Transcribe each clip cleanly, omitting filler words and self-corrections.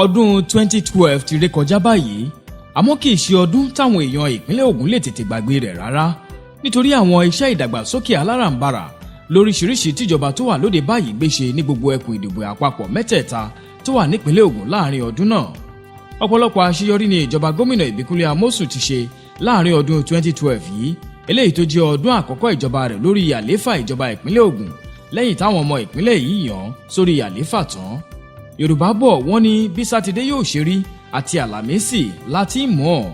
Ọdún 2012 ti ré kọjá báyìí, àmọ́ kì í ṣe ọdún táwọn èèyàn ìpínlẹ̀ Ògùn lè tètè gbàgbé rẹ̀ rárá, nítorí àwọn iṣẹ́ ìdàgbàsókè aláràǹbarà lóríṣiríṣi tíjọba tó wà lóde báyìí gbé ṣe ní gbogbo ẹkùn ìdìbò àpapọ̀ mẹ́tẹ̀ẹ̀ta tó wà nípínlẹ̀ Ògùn láàrin ọdún náà. Ọ̀pọ̀lọpọ̀ àṣeyọrí ni ìjọba gómìnà Ìbíkúnlé Amósùn ti ṣe láàrin ọdún 2012 yìí, eléyìí tó jẹ́ ọdún àkọ́kọ́ ìjọba rẹ̀ lórí àlééfà ìjọba ìpínlẹ̀ Ògùn lẹ́yìn táwọn ọmọ ìpínlẹ̀ yìí yàn sórí àlééfà tán. Yorùbá bọ̀, wọ́n ní bí Sátidé yóò ṣe rí àti Àlàmísì láti mọ̀ ọ́.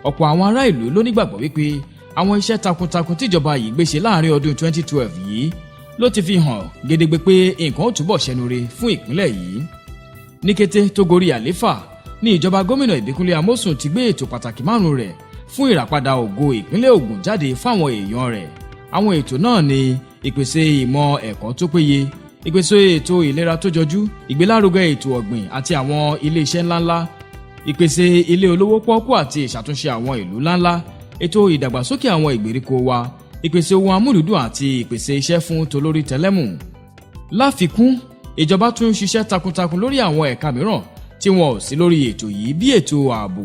Ọ̀pọ̀ àwọn ará ìlú ló nígbàgbọ́ wípé àwọn iṣẹ́ takuntakun tíjọba yìí gbé ṣe láàrin ọdún 2012 yìí ló ti fi hàn gedegbe pé nǹkan ó túbọ̀ ṣẹnure fún ìpínlẹ̀ yìí. Ní kété tó gorí àlééfà ní ìjọba gómìnà Ìbíkúnlé Amósùn ti gbé ètò pàtàkì márùn rẹ̀ fún ìràpadà ògo ìpínlẹ̀ Ògùn jáde fáwọn èèyàn rẹ̀. Àwọn ètò náà ni ìpèsè ìmọ̀ ẹ̀kọ́ tó péye, ìpèsè ètò ìlera tó jọjú, ìgbélárugẹ ètò ọ̀gbìn àti àwọn ilé-iṣẹ́ ńláńlá, ìpèsè ilé olówó pọ́ọ́kú àti ìṣàtúnṣe àwọn ìlú ńláńlá, ètò ìdàgbàsókè àwọn ìgbèríko wa, ìpèsè ohun amúlùdùn àti ìpèsè iṣẹ́ fún tolórí tẹlẹ́mù. Láfikún, ìjọba tún ń ṣiṣẹ́ takuntakun lórí àwọn ẹ̀ka mìíràn tí wọn ò sí lórí ètò yìí, bí ètò ààbò,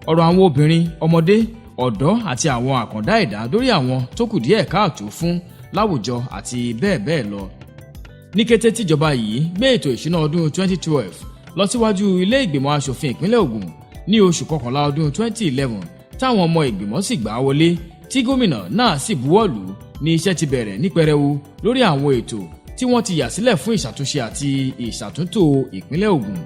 ọ̀rọ̀ àwọn obìnrin, ọmọdé, ọ̀dọ́ àti àwọn àkàndá ẹ̀dá, lórí àwọn tó kù díẹ̀ káàtó fún láwùjọ àti bẹ́ẹ̀ bẹ́ẹ̀ lọ. Ní kété tíjọba yìí gbé ètò ìṣúná ọdún 2012 lọ síwájú ilé ìgbìmọ̀ asòfin ìpínlẹ̀ Ògùn ní oṣù kọkànlá ọdún 2011, táwọn ọmọ ìgbìmọ̀ sì gbà á wọlé, tí gómìnà náà sì buwọ́lù, ní iṣẹ́ ti bẹ̀rẹ̀ ní pẹrẹwu lórí àwọn ètò tí wọ́n ti yà sílẹ̀ fún ìṣàtúnṣe àti ìṣàtúntò ìpínlẹ̀ Ògùn.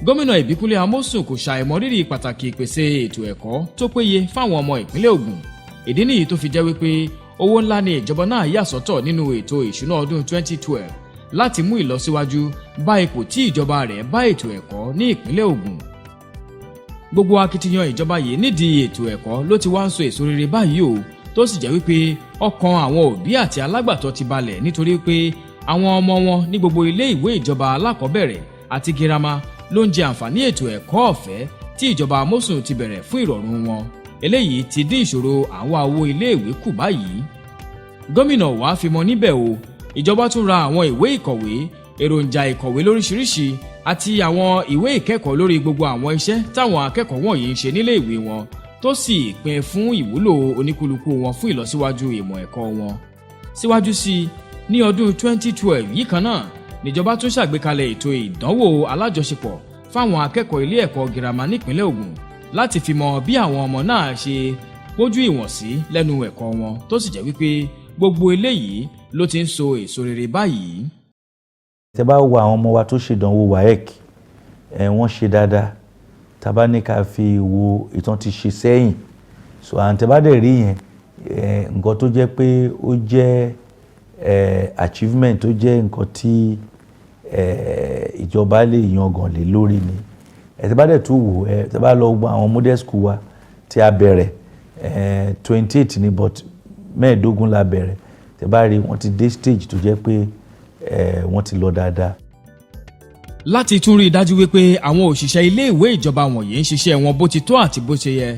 Gómìnà Ìbíkúnlé Amósùn kò ṣàìmọrírì pàtàkì ìpèsè ètò ẹ̀kọ́ tó péye fáwọn ọmọ ìpínlẹ̀ Ògùn. Ìdí nìyí tó fi jẹ́ wípé owó ńlá ni ìjọba náà yà sọ́tọ̀ nínú ètò ìṣúná ọdún 2012 láti mú ìlọsíwájú bá ipò tí ìjọba rẹ̀ bá ètò ẹ̀kọ́ ní ìpínlẹ̀ Ògùn. Gbogbo akitiyan ìjọba yìí nídìí ètò ẹ̀kọ́ ló ti wá ń so èso rere báyìí o, tó sì jẹ́ wípé ọkàn àwọn òbí àti alágbàtọ́ ti balẹ̀, nítorí pé àwọn ọmọ wọn ní gbogbo ilé ìwé ìjọba alákọ̀ọ́bẹ̀rẹ̀ àti girama ló ń jẹ àǹfààní ètò ẹ̀kọ́ ọ̀fẹ́ tí ìjọba Amósùn ti bẹ̀rẹ̀ fún ìrọ̀rùn wọn. Eléyìí ti dín ìṣòro àwọn owó iléèwé kù báyìí. Gómìnà wàá fi mọ níbẹ̀ o, ìjọba tún ra àwọn ìwé ìkọ̀wé, èròjà ìkọ̀wé lóríṣiríṣi àti àwọn ìwé ìkẹ́kọ̀ọ́ lórí gbogbo àwọn iṣẹ́ táwọn akẹ́kọ̀ọ́ wọ̀nyí ń ṣe nílé ìwé wọn, tó sì pín fún ìwúlò oníkúlùkù wọn fún ìlọsíwájú ìmọ̀ ẹ̀kọ́ wọn. Síwájú sí i, ní ọdún 2012 yìí kan náà níjọba tún ṣàgbékalẹ̀ ètò ìdánwò alájọṣepọ̀ fáwọn akẹ́kọ̀ọ́ ilé ẹ̀kọ́ girama nípínlẹ̀ Ògùn láti fi mọ bí àwọn ọmọ náà ṣe pójú ìwọ̀n sí lẹ́nu ẹ̀kọ́ wọn, tó sì jẹ́ wípé gbogbo eléyìí ló ti ń so èso rere báyìí. Tẹ́ bá wo àwọn ọmọ wa tó ṣèdánwò WAEC, ẹ wọ́n ṣe dáadáa tá a bá ní ká fi wo ìtàn ti ṣe sẹ́yìn. So and tẹ́ bá dẹ̀ rí yẹn, ẹ nǹkan tó jẹ́ pé ó jẹ́ ẹ achievement, tó jẹ́ nǹkan tí ẹ ìjọba lè yangàn lé lórí ni. Ẹ tẹ́ bá dẹ̀ tún wò, ẹ tẹ́ bá lọ gbọ́ àwọn model school wa tí a bẹ̀rẹ̀, ẹ 28 ni, but 15 la bẹ̀rẹ̀. Tẹ́ bá rí, wọ́n ti dé stage tó jẹ́ pé ẹ wọ́n ti lọ dáadáa. Láti tún rí i dájú wípé àwọn òṣìṣẹ́ iléèwé ìjọba wọ̀nyí ń ṣiṣẹ́ wọn bó ti tó àti bó ṣe yẹ,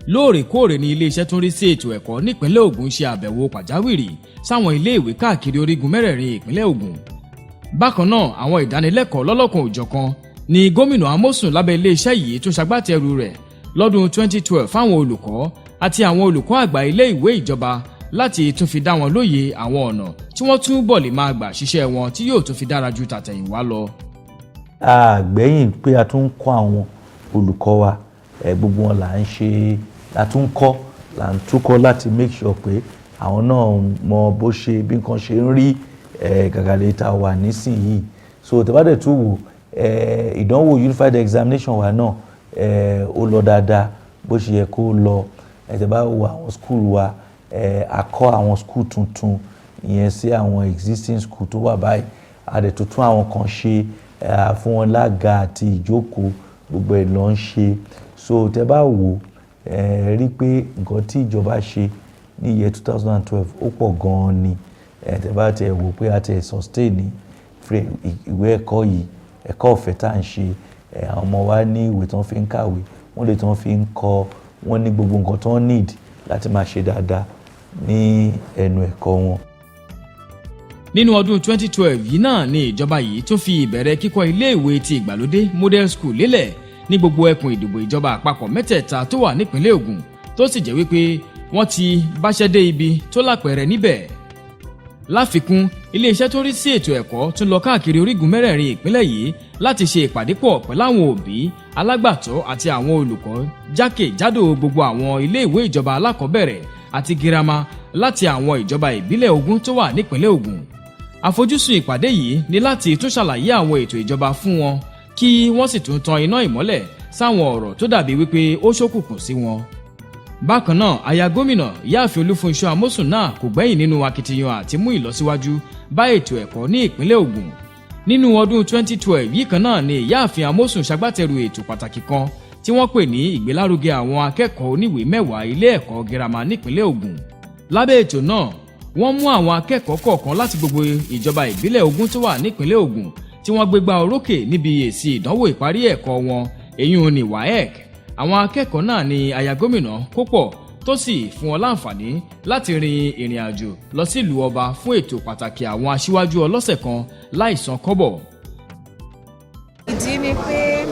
lóòrèkóòrè ní iléeṣẹ́ tó ń rí sí ètò ẹ̀kọ́ nípínlẹ̀ Ògùn ṣe àbẹ̀wò pàjáwìrì sáwọn iléèwé káàkiri orígun mẹ́rẹ̀ẹ̀rin ìpínlẹ̀ Ògùn. Bákan náà, àwọn ìdánilẹ́kọ̀ọ́ lọ́lọ́kan òjọ̀kan ni gómìnà Amósùn lábẹ́ iléeṣẹ́ yìí tún ṣagbátẹrù rẹ̀ lọ́dún 2012 fáwọn olùkọ́ àti àwọn olùkọ́ àgbà ilé ìwé ìjọba láti tún fi dá wọn lóye àwọn ọ̀nà tí wọ́n túbọ̀ lè máa gbà ṣiṣẹ́ wọn tí yóò tún fi dára ju tàtẹ̀yìnwá lọ. Àgbẹ̀yìn pé a tún ń kọ́ àwọn olùkọ́ wa, ẹ gbogbo wọn là ń ṣe, la tún kọ́, là ń túkọ́ láti make sure pé àwọn náà mọ bó ṣe bí nǹkan ṣe ń rí ẹ gàgà lè ta wà nísìnyìí. So tẹ́ bá dẹ̀ tún wò, ẹ ìdánwò unified examination wa náà, ẹ ó lọ dáadáa bó ṣe yẹ kó lọ. Ẹ tẹ́ bá wo àwọn school wa, ẹ a kọ́ àwọn school tuntun ìyẹn sí àwọn existing school tó wà báyìí. A dẹ̀ tún tún àwọn kan ṣe fún wọn lága àti ìjókòó, gbogbo ẹ̀ ló ń ṣe. So tẹ́ bá wò, ẹ rí pé nǹkan tí ìjọba ṣe Ní year 2012, ó pọ̀ gan-an ni. Ẹ̀ tẹ́ bá tiẹ̀ wò pé a ti sustain ní free ìwé ẹ̀kọ́ yìí, ẹ̀kọ́ ọ̀fẹ́ tá à ń ṣe, ẹ̀ àwọn ọmọ wa ní ìwé tí wọ́n fi ń kàwé, wọ́n lè tí wọ́n fi ń kọ́, wọ́n ní gbogbo nǹkan tí wọ́n need láti máa ṣe dáadáa ní ẹnu ẹ̀kọ́ wọn. Nínú ọdún 2012 yìí náà ni ìjọba yìí tún fi ìbẹ̀rẹ̀ kíkọ́ iléèwé ti ìgbàlódé, model school, lélẹ̀ ní gbogbo ẹkùn ìdìbò ìjọba àpapọ̀ mẹ́tẹ̀ẹ̀ta tó wà nípìnlẹ̀ Ògùn, tó sì jẹ́ wípé wọ́n ti báṣẹ́ dé ibi tó lápẹẹrẹ níbẹ̀. Láfikún, iléeṣẹ́ tó rí sí ètò ẹ̀kọ́ tún lọ káàkiri orígun mẹ́rẹ̀ẹ̀rin ìpínlẹ̀ yìí láti ṣe ìpàdé pọ̀ pẹ̀lú àwọn òbí, alágbàtọ́ àti àwọn olùkọ́ jákèjádò gbogbo àwọn iléèwé ìjọba alákọ̀ọ́bẹ̀rẹ̀ àti girama láti àwọn ìjọba ìbílẹ̀ 20 tó wà nípìnlẹ̀ Ògùn. Àfojúsùn ìpàdé yìí ni láti tún ṣàlàyé àwọn ètò ìjọba fún wọn, kí wọ́n sì tún tan iná ìmọ́lẹ̀ sáwọn ọ̀rọ̀ tó dàbí wípé ó ṣókùnkùn sí wọn. Bákan náà, aya gómìnà, Ìyáàfin Olúfúnṣọ́ Amósùn náà kò gbẹ́yìn nínú akitiyan àti mú ìlọsíwájú bá ètò ẹ̀kọ́ ní ìpínlẹ̀ Ògùn. Nínú ọdún 2012 yìí kan náà ni Ìyáàfin Amósùn ṣagbátẹrù ètò pàtàkì kan tí wọ́n pè ní ìgbélárugẹ àwọn akẹ́kọ̀ọ́ oníwèé 10 ilé ẹ̀kọ́ girama nípínlẹ̀ Ògùn. Lábẹ́ ètò náà, wọ́n mú àwọn akẹ́kọ̀ọ́ kọ̀ọ̀kan láti gbogbo ìjọba ìbílẹ̀ 20 tó wà nípínlẹ̀ Ògùn tí wọ́n gbégbá orókè níbi èsì ìdánwò ìparí ẹ̀kọ́ wọn, èyí ní WAEC. Àwọn akẹ́kọ̀ọ́ náà ni aya gómìnà kó pọ̀, tó sì fún wọn láǹfààní láti rin ìrìn àjò lọ sílùú ọba fún ètò pàtàkì àwọn aṣíwájú ọlọ́sẹ̀ kan láìsan kọ́bọ̀. Ìdí ni pé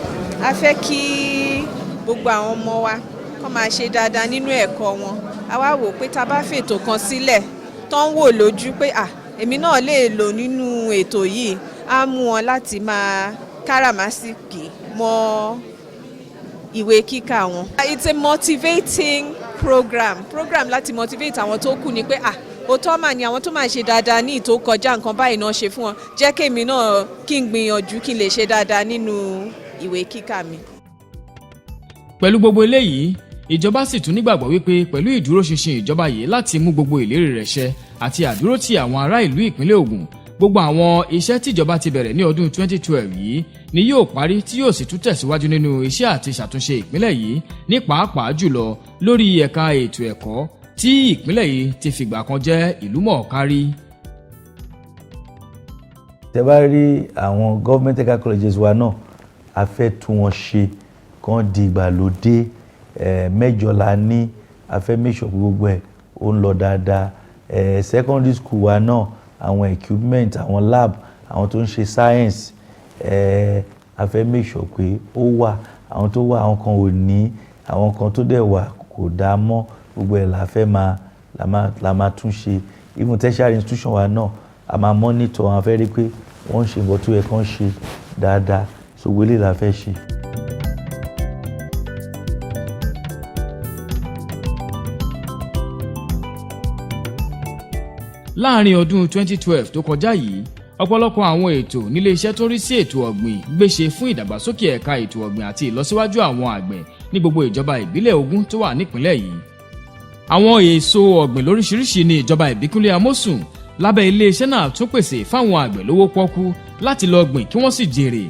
a fẹ́ kí gbogbo àwọn ọmọ wa kó máa ṣe dáadáa nínú ẹ̀kọ́ wọn. A wá wò pé tá a bá fètò kan sílẹ̀ tó ń wò lójú pé à èmi náà lè lò nínú ètò yìí, á mú wọn láti máa káràmásìkì mọ́ ìwé kíkà wọn. It's a motivating program láti motivate àwọn tó kù ni pé à òótọ́ mà ní àwọn tó máa ṣe dáadáa ní ìtò kọjá, nǹkan báyìí náà ṣe fún wọn, jẹ́ kémi náà kí n gbìyànjú kí n lè ṣe dáadáa nínú ìwé kíkà mi. Pẹ̀lú gbogbo eléyìí, ìjọba sì tún nígbàgbọ́ wípé pẹ̀lú ìdúróṣinṣin ìjọba yìí láti mú gbogbo ìlérí rẹ̀ ṣẹ àti àdúrótì àwọn ará ìlú ìpínlẹ̀ Ògùn, gbogbo àwọn iṣẹ́ tíjọba ti bẹ̀rẹ̀ ní ọdún 2012 yìí ni yóò parí, tí yóò sì tún tẹ̀síwájú nínú iṣẹ́ àti ṣàtúnṣe ìpínlẹ̀ yìí, ní pàápàá jùlọ lórí ẹ̀ka ètò ẹ̀kọ́ tí ìpínlẹ̀ yìí ti fìgbà kan jẹ́ ìlú mọ̀ọ́ká rí. Tẹ́ bá rí àwọn government technical colleges wa náà, a fẹ́ tún wọn ṣe kán di ìgbàlódé. 8 la ní. A fẹ́ make sure pé gbogbo ẹ̀ ó ń lọ dáadáa. Secondary school wa náà, àwọn equipment, àwọn lab, àwọn tó ń ṣe science, a fẹ́ make sure pé ó wà. Àwọn tó wà, àwọn kan ò ní, àwọn kan tó dẹ̀ wà kò dáa mọ́. Gbogbo ẹ̀ la fẹ́ máa la máa tún ṣe. Even tertiary institution wa náà, a máa monitor, a fẹ́ rí pé wọ́n ń ṣe nǹkan tó yẹ kán ṣe dáadáa. So gbogbo eléyìí la fẹ́ ṣe. Láàrin ọdún 2012 tó kọjá yìí, ọ̀pọ̀lọpọ̀ àwọn ètò nílé iṣẹ́ tó rí sí ètò ọ̀gbìn gbéṣe fún ìdàgbàsókè ẹ̀ka ètò ọ̀gbìn àti ìlọsíwájú àwọn àgbẹ̀ ní gbogbo ìjọba ìbílẹ̀ 20 tó wà nípìnlẹ̀ yìí. Àwọn èso ọ̀gbìn lóríṣiríṣi ní ìjọba Ìbíkúnlé Amósùn lábẹ́ iléeṣẹ́ náà tún pèsè fáwọn àgbẹ̀ lówó pọ́kú láti lọ gbìn kí wọ́n sì jèrè.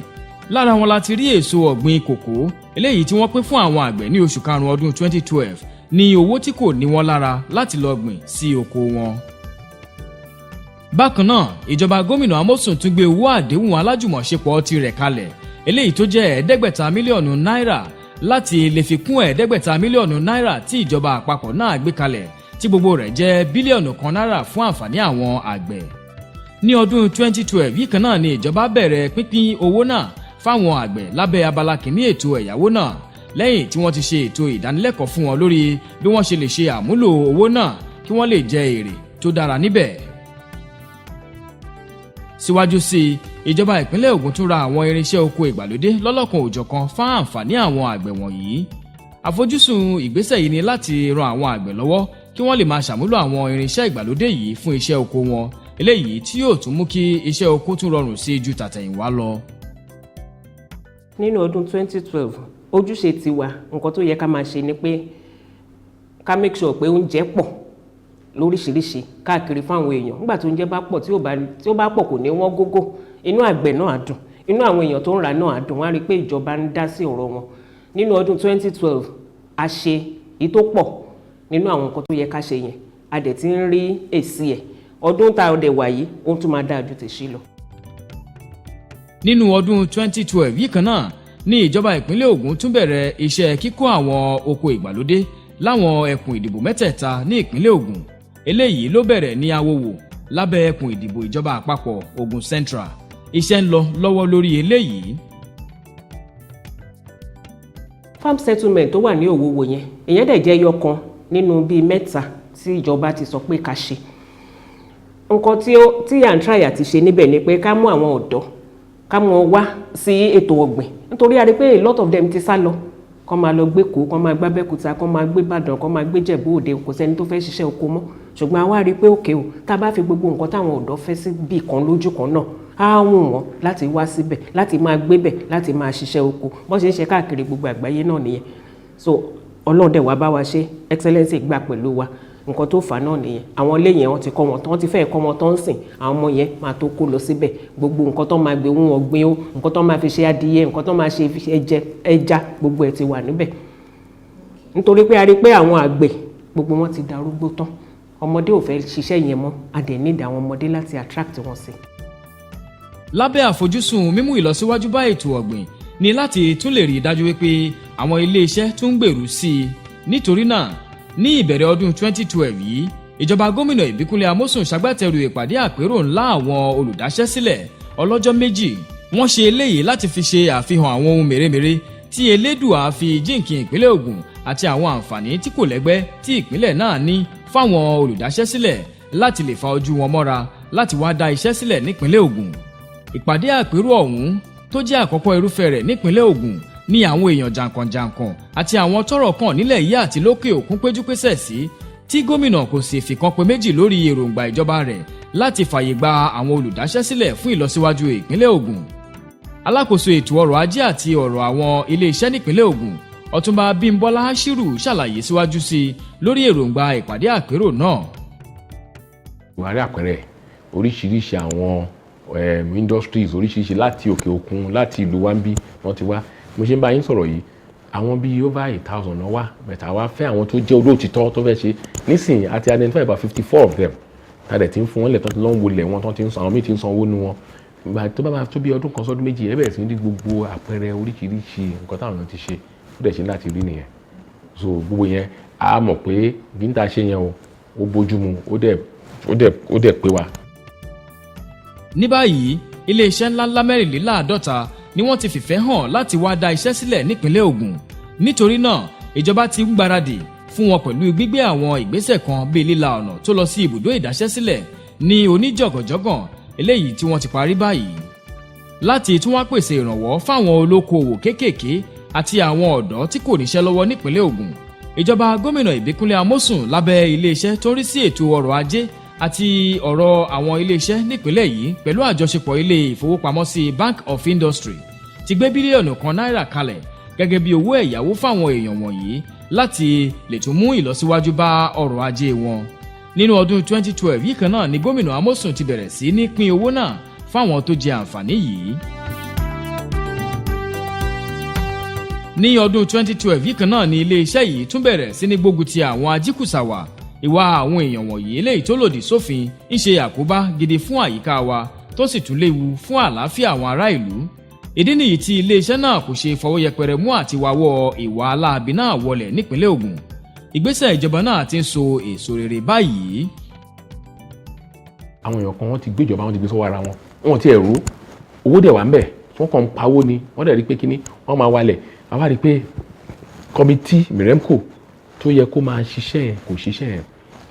Lára wọn la ti rí èso ọ̀gbìn kòkó, eléyìí tí wọ́n pín fún àwọn àgbẹ̀ ní oṣù karùn-ún ọdún 2012 ní owó tí kò ní wọ́n lára láti lọ gbìn sí oko wọn. Bákan náà, ìjọba gómìnà Amósùn tún gbé owó àdéhùn alájùmọ̀ṣepọ̀ tirẹ̀ kalẹ̀, eléyìí tó jẹ́ 500 mílíọ̀nù náírà, láti lè fi kún 500 mílíọ̀nù náírà tí ìjọba àpapọ̀ náà gbé kalẹ̀, tí gbogbo rẹ̀ jẹ́ bílíọ̀nù 1 náírà fún àǹfààní àwọn àgbẹ̀. Ní ọdún 2012 yìí kan náà ni ìjọba bẹ̀rẹ̀ pínpín owó náà fáwọn àgbẹ̀ lábẹ́ abala kìíní ètò ẹ̀yáwó náà, lẹ́yìn tí wọ́n ti ṣe ètò ìdánilẹ́kọ̀ọ́ fún wọn lórí bí wọ́n ṣe lè ṣe àmúlò owó náà kí wọ́n lè jẹ èrè tó dára níbẹ̀. Síwájú sí i, ìjọba ìpínlẹ̀ Ògùn tún ra àwọn irinṣẹ́ oko ìgbàlódé lọ́lọ́kan òjọ̀kan fún àǹfààní àwọn àgbẹ̀ wọ̀nyí. Àfojúsùn ìgbésẹ̀ yìí ni láti ran àwọn àgbẹ̀ lọ́wọ́ kí wọ́n lè máa ṣàmúlò àwọn irinṣẹ́ ìgbàlódé yìí fún iṣẹ́ oko wọn, eléyìí tí yóò tún mú kí iṣẹ́ oko tún rọrùn sí ju tàtẹ̀yìnwá lọ. Nínú ọdún 2012, ojúṣe tiwa, nǹkan tó yẹ ká máa ṣe ni pé ká make sure pé oúnjẹ pọ̀ lóríṣiríṣi káàkiri fáwọn èèyàn. Nígbà tí oúnjẹ bá pọ̀, tí ó bá pọ̀, kò ní wọ́n gógó. Inú àgbẹ̀ náà á dùn, inú àwọn èèyàn tó ń rà náà á dùn, wọ́n á rí i pé ìjọba ń dá sí ọ̀rọ̀ wọn. Nínú ọdún 2012, a ṣe èyí tó pọ̀ nínú àwọn nǹkan tó yẹ ká ṣe yẹn. A dẹ̀ ti ń rí èsì ẹ̀. Ọdún tá a dẹ̀ wà yìí, ó tún máa dáa ju tèṣí lọ. Nínú ọdún 2012 yìí kan náà ní ìjọba ìpínlẹ̀ Ògùn tún bẹ̀rẹ̀ iṣẹ́ kíkọ́ àwọn oko ìgbàlódé láwọn ẹkùn ìdìbò mẹ́tẹ̀ẹ̀ta ní ìpínlẹ̀ Ògùn. Eléyìí ló bẹ̀rẹ̀ ní Awòwò lábẹ́ ẹkùn ìdìbò ìjọba àpapọ̀ Ògùn Central. Iṣẹ́ ń lọ lọ́wọ́ lórí eléyìí. Farm settlement tó wà ní Òwòwò yẹn, ìyẹn dẹ̀ jẹ́ ẹyọ kan nínú bíi mẹ́ta tí ìjọba ti sọ pé ká ṣe. Nǹkan tí ó tí à ń try àti ṣe níbẹ̀ ni pé ká mú àwọn ọ̀dọ́, ká mú wọn wá sí ètò ọ̀gbìn, nítorí a rí pé a lot of them ti sá lọ, kọ́ máa lọ gbé Èkó, kọ́ máa gbé Abẹ́òkúta, kọ́ máa gbé Ìbàdàn, kọ́ máa gbé Jẹ̀bú Òde. Kò sẹ́ni tó fẹ́ ṣiṣẹ́ oko mọ́. Ṣùgbọ́n a wá rí i pé òkè o, tá a bá fi gbogbo nǹkan táwọn ọ̀dọ́ fẹ́ sí bì kan lójú kan náà, á wù wọ́n láti wá síbẹ̀, láti máa gbé bẹ̀, láti máa ṣiṣẹ́ oko. Bọ́n ṣe ń ṣe káàkiri gbogbo àgbáyé náà nìyẹn. So Ọlọ́run dẹ̀ wá bá wa ṣe, Excellency gbà pẹ̀lú wa. Nǹkan tó fà á náà nìyẹn. Àwọn ilé yẹn, wọ́n ti kọ́ wọn tán, wọ́n ti fẹ́ẹ̀ kọ́ wọn tán sìn. Àwọn ọmọ yẹn máa tó kó lọ síbẹ̀. Gbogbo nǹkan tó máa gbé wọn gbin ó, nǹkan tó máa fi ṣe adìyẹ, nǹkan tó máa ṣe ẹja, gbogbo ẹ̀ ti wà níbẹ̀, nítorí pé a rí pé àwọn àgbẹ̀ gbogbo wọn ti darúgbó tán, ọmọdé ò fẹ́ ṣiṣẹ́ yẹn mọ́. A dẹ̀ need àwọn ọmọdé láti attract wọn sí. Lábẹ́ àfojúsùn mímú ìlọsíwájú bá ètò ọ̀gbìn ni láti tún lè rí i dájú wípé àwọn ilé-iṣẹ́ tún ń gbèrú sí i. Nítorí náà, ní ìbẹ̀rẹ̀ ọdún 2012 yìí, ìjọba gómìnà Ìbíkúnlé Amósùn ṣagbátẹrù ìpàdé àpérò ńlá àwọn olùdáṣẹ́sílẹ̀ ọlọ́jọ́ 2. Wọ́n ṣe eléyìí láti fi ṣe àfihàn àwọn ohun mèremère tí Elédùà fi jíǹkì ìpínlẹ̀ Ògùn àti àwọn àǹfààní tí kò lẹ́gbẹ́ tí ìpínlẹ̀ náà ní fáwọn olùdáṣẹ́sílẹ̀, láti lè fa ojú wọn mọ́ra láti wá dá iṣẹ́ sílẹ̀ nípínlẹ̀ Ògùn. Ìpàdé àpérò ọ̀hún tó jẹ́ àkọ́kọ́ irúfẹ́ rẹ̀ nípínlẹ̀ Ògùn ní àwọn èèyàn jàǹkànjàǹkàn àti àwọn tọ́rọ̀ kàn nílẹ̀ yìí àti lókè òkun péjú pésẹ̀ sí, tí gómìnà kò sì fìkan pé méjì lórí èròǹgbà ìjọba rẹ̀ láti fààyè gba àwọn olùdáṣẹ́sílẹ̀ fún ìlọsíwájú ìpínlẹ̀ Ògùn. Alákòóso ètò ọrọ̀ ajé àti ọ̀rọ̀ àwọn iléeṣẹ́ nípínlẹ̀ Ògùn, Ọ̀túnba Bímbọ́lá Ashiru, ṣàlàyé síwájú sí i lórí èròǹgbà ìpàdé àpérò náà. Buhari, àpẹẹrẹ oríṣiríṣi àwọn industries oríṣiríṣi láti òkè òkun, láti ìlú wa ń bí wọ́n ti wá. Mo ṣe ń bá yín sọ̀rọ̀ yìí, àwọn bíi over 8,000 náà wá bẹ̀tẹ̀. Àwa fẹ́ àwọn tó jẹ́ olóòtítọ́ tó fẹ́ ṣe. Nísìnyí, a ti identify about 54 of them tá dẹ̀ ti ń fún wọn lẹ̀, tó ti lọ́ ń wọlé wọn, tó ti ń san, àwọn míì ti ń san owó nu wọn. Ìgbà tó bá máa tó bí ọdún kan sọ́dún 2, ẹ bẹ̀rẹ̀ sí ní gbogbo àpẹẹrẹ oríṣiríṣi nǹkan táwọn èèyàn ti ṣe, ó dẹ̀ ṣe láti rí nìyẹn. So gbogbo yẹn, a mọ̀ pé gíńtà ṣe yẹn o, ó bójú mu, ó dẹ̀ pé wa. Ní báyìí, iléeṣẹ́ ńláńlá 54 ni wọ́n ti fìfẹ́ hàn láti wá dá iṣẹ́ sílẹ̀ nípínlẹ̀ Ògùn. Nítorí náà, ìjọba ti ń gbáradì fún wọn pẹ̀lú gbígbé àwọn ìgbésẹ̀ kan bíi líla ọ̀nà tó lọ sí ibùdó ìdáṣẹ́sílẹ̀ ní oníjọ̀gànjọ́gàn, eléyìí tí wọ́n ti parí báyìí, láti tún wá pèsè ìrànwọ́ fáwọn olókoòwò kéékèèké àti àwọn ọ̀dọ́ tí kò níṣẹ́ lọ́wọ́ nípínlẹ̀ Ògùn. Ìjọba gómìnà Ìbíkúnlé Amósùn lábẹ́ iléeṣẹ́ tó ń rí sí ètò ọrọ̀ ajé àti ọ̀rọ̀ àwọn iléeṣẹ́ nípínlẹ̀ yìí, pẹ̀lú àjọṣepọ̀ ilé ìfowópamọ́sí Bank of Industry, ti gbé bílíọ̀nù 1 náírà kalẹ̀ gẹ́gẹ́ bí owó ẹ̀yáwó fáwọn èèyàn wọ̀nyí láti lè tún mú ìlọsíwájú bá ọrọ̀ ajé wọn. Nínú ọdún 2012 yìí kan náà ni gómìnà Amósùn ti bẹ̀rẹ̀ sí ní pín owó náà fáwọn tó jẹ àǹfààní yìí. Ní ọdún 2012 yìí kan náà ni iléeṣẹ́ yìí tún bẹ̀rẹ̀ sí ní gbógun ti àwọn ajíkùsàwà. Ìwà àwọn èèyàn wọ̀nyí eléyìí tó lòdì sófin ń ṣe àkóbá gidi fún àyíká wa, tó sì tún léwu fún àlàáfíà àwọn ará ìlú. Ìdí nìyí tí iléeṣẹ́ náà kò ṣe fọwọ́ yẹpẹrẹ mú àti wáwọ́ ìwà aláàbí náà wọlẹ̀ nípínlẹ̀ Ògùn. Ìgbésẹ̀ ìjọba náà ti ń so èso rere báyìí. Àwọn èèyàn kan, wọ́n ti gbé ìjọba, wọ́n ti gbé sọ́wọ́ ara wọn, wọ́n ti ẹ̀rú owó dẹ̀ wà ń bẹ̀, wọ́n kàn ń pawó ni. Wọ́n dẹ̀ rí pé kíní wọ́n máa walẹ̀. Àwa rí pé committee Miremco tó yẹ kó máa ṣiṣẹ́ yẹn kò ṣiṣẹ́ yẹn,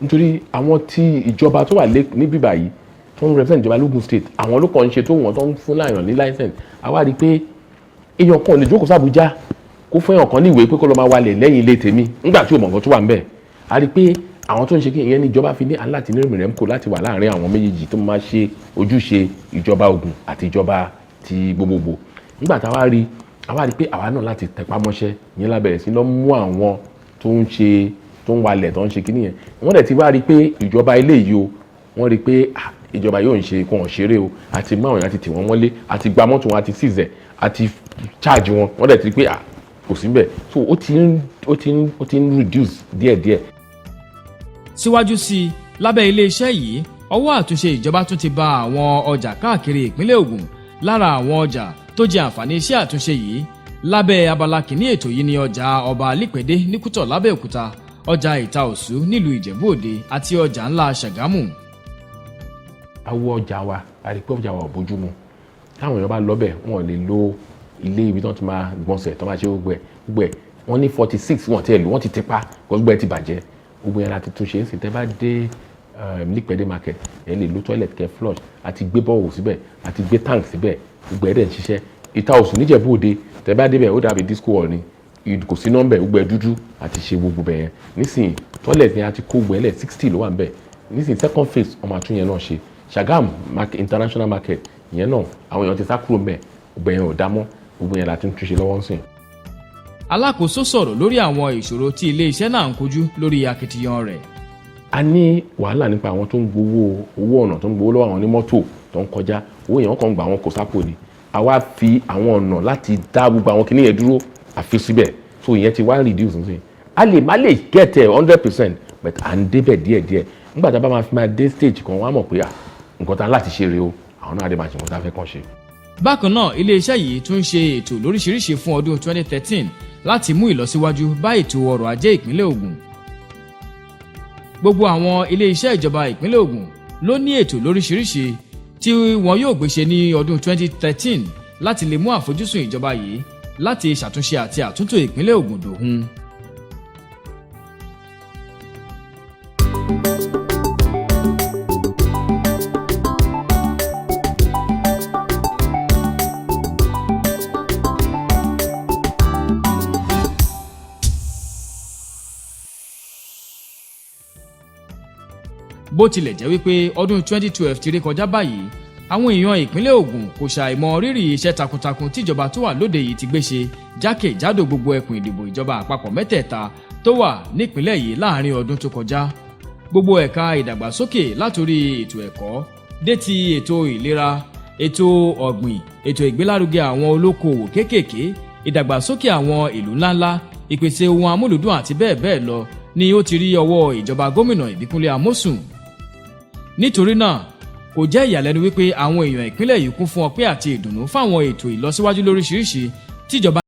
nítorí àwọn tí ìjọba tó wà níbí báyìí tó ń represent ìjọba l'Ógùn State, àwọn ló kàn ń ṣe tó wọ́n tó ń fún láyàn ní license. Àwa rí pé èèyàn kan ò lè jókòó sàbújá kó fún èèyàn kan ní ìwé pé kó lọ máa walẹ̀ lẹ́yìn ilé tèmi nígbà tí ò mọ̀ nǹkan tó wà ń bẹ̀. A rí pé àwọn tó ń ṣe kí ìyẹn ní ìjọba fi ní aláti ní Miremco láti wà láàrin àwọn méjèèjì tó máa ṣe ojúṣe ìjọba Ògùn àti ìjọba ti gbogbogbò. Nígbà táwa rí, àwa rí pé àwa náà láti tẹpá mọ́ṣẹ́ yẹn la bẹ̀rẹ̀ sí lọ mú àwọn tó ń ṣe, tó ń walẹ̀, tó ń ṣe kíní yẹn. Wọ́n dẹ̀ ti wá rí pé ìjọba ilé yìí o, wọ́n rí pé ìjọba yóò ń ṣe kó hàn ṣeré o. Àti mú àwọn èèyàn, àti tì wọ́n mọ́lé, àti gba mọ́tò wọn, àti seize ẹ̀, àti charge wọn. Wọ́n dẹ̀ ti rí pé kò sí bẹ́ẹ̀. So ó ti ń reduce díẹ̀díẹ̀. Síwájú sí i, lábẹ́ iléeṣẹ́ yìí, ọwọ́ àtúnṣe ìjọba tún ti ba àwọn ọjà káàkiri ìpínlẹ̀ Ògùn. Lára àwọn ọjà tó jẹ àǹfààní iṣẹ́ àtúnṣe yìí lábẹ́ abala kìíní ètò yìí ní ọjà ọba Lípẹ̀dé ní Kútọ̀ lábẹ́òkúta, ọjà Ìta Òsú nílùú Ìjẹ̀bú Òde àti ọjà ńlá Ṣàgámù. Awọ ọjà wa, a rí pé ọjà wa ò bójú mu. Táwọn èèyàn bá lọ bẹ̀, wọn ò lè lo ilé ibi tí wọ́n ti máa gbọ̀nsẹ̀ tó máa ṣe gbogbo ẹ̀ gbogbo ẹ̀. Wọ́n ní 46, wọ́n ti ẹ̀ lò, wọ́n ti tipa, gbogbo ẹ̀ ti bàjẹ́. Gbogbo yẹn la ti tún ṣe é sì. Tẹ́ bá dé Lípẹ̀dé market, ẹ lè lo toilet kẹ́ flush, àti gbé borehole síbẹ̀, àti gbé tank síbẹ̀, gbogbo ẹ̀ dẹ̀ ń ṣiṣẹ́. Ìta Òsù níjẹ̀bú Òde, tẹ́ bá débẹ̀, ó dàbí disco hall ni, kò sí nọ́mbẹ̀, gbogbo ẹ̀ dúdú. Àti ṣe gbogbo bẹ̀ yẹn nísìnyí. Toilet ni a ti kó gbogbo ẹ̀ lẹ̀, 60 ló wà níbẹ̀ nísìnyí. Second phase, ọmọ àtúnyẹn náà ṣe. Ṣàgámù market, international market ìyẹn náà, àwọn èèyàn ti sá kúrò ńbẹ̀, gbogbo yẹn ò dá mọ́. Gbogbo yẹn la ti ń túnṣe lọ́wọ́ ń sìn. Alákòóso sọ̀rọ̀ lórí àwọn ìṣòro tí iléeṣẹ́ náà ń kojú lórí akitiyan rẹ̀. A ní wàhálà nípa àwọn tó ń gbowó owó ọ̀nà, tó ń gbowó lọ́wọ́ àwọn onímọ́tò tó ń kọjá. Owó yẹn, wọ́n kàn ń gbà, wọn kò sápò ni. Àwa fi àwọn ọ̀nà láti dá gbogbo àwọn kìnìyẹn dúró, àfi síbẹ̀. So ìyẹn ti wá reduce nísìnyí. A lè má lè get ẹ̀ 100%, but à ń débẹ̀ díẹ̀díẹ̀. Nígbà tá a bá máa fi máa dé stage kan, wọ́n á mọ̀ pé à nǹkan tá a láti ṣe rèé o. Àwọn náà á dé máa ṣe nǹkan tá a fẹ́ kàn ṣe. Bákan náà, iléeṣẹ́ yìí tún ń ṣe ètò lóríṣiríṣi fún ọdún 2013 láti mú ìlọsíwájú bá ètò ọrọ̀ ajé ìpínlẹ̀ Ògùn. Gbogbo àwọn iléeṣẹ́ ìjọba ìpínlẹ̀ Ògùn ló ní ètò lóríṣiríṣi tí wọn yóò gbé ṣe ní ọdún 2013 láti lè mú àfojúsùn ìjọba yìí láti ṣàtúnṣe àti àtúntò ìpínlẹ̀ Ògùn dòhun. Bó tilẹ̀ jẹ́ wípé ọdún 2012 ti rí kọjá báyìí, àwọn èèyàn ìpínlẹ̀ Ògùn kò ṣàìmọ̀ rírì iṣẹ́ takuntakun tíjọba tó wà lóde yìí ti gbé ṣe jákèjádò gbogbo ẹkùn ìdìbò ìjọba àpapọ̀ mẹ́tẹ̀ẹ̀ta tó wà nípìnlẹ̀ yìí láàrin ọdún tó kọjá. Gbogbo ẹ̀ka ìdàgbàsókè, látòrí ètò ẹ̀kọ́ dé ti ètò ìlera, ètò ọ̀gbìn, ètò ìgbélárugẹ àwọn olókoòwò kéékèèké, ìdàgbàsókè àwọn ìlú ńláńlá, ìpèsè ohun amúlùdùn àti bẹ́ẹ̀ bẹ́ẹ̀ lọ ni ó ti rí ọwọ́ ìjọba gómìnà Ìbíkúnlé Amósùn. Nítorí náà, kò jẹ́ ìyàlẹ́nu wípé àwọn èèyàn ìpínlẹ̀ yìí kún fún ọpẹ́ àti ìdùnnú fáwọn ètò ìlọsíwájú lóríṣiríṣi tíjọba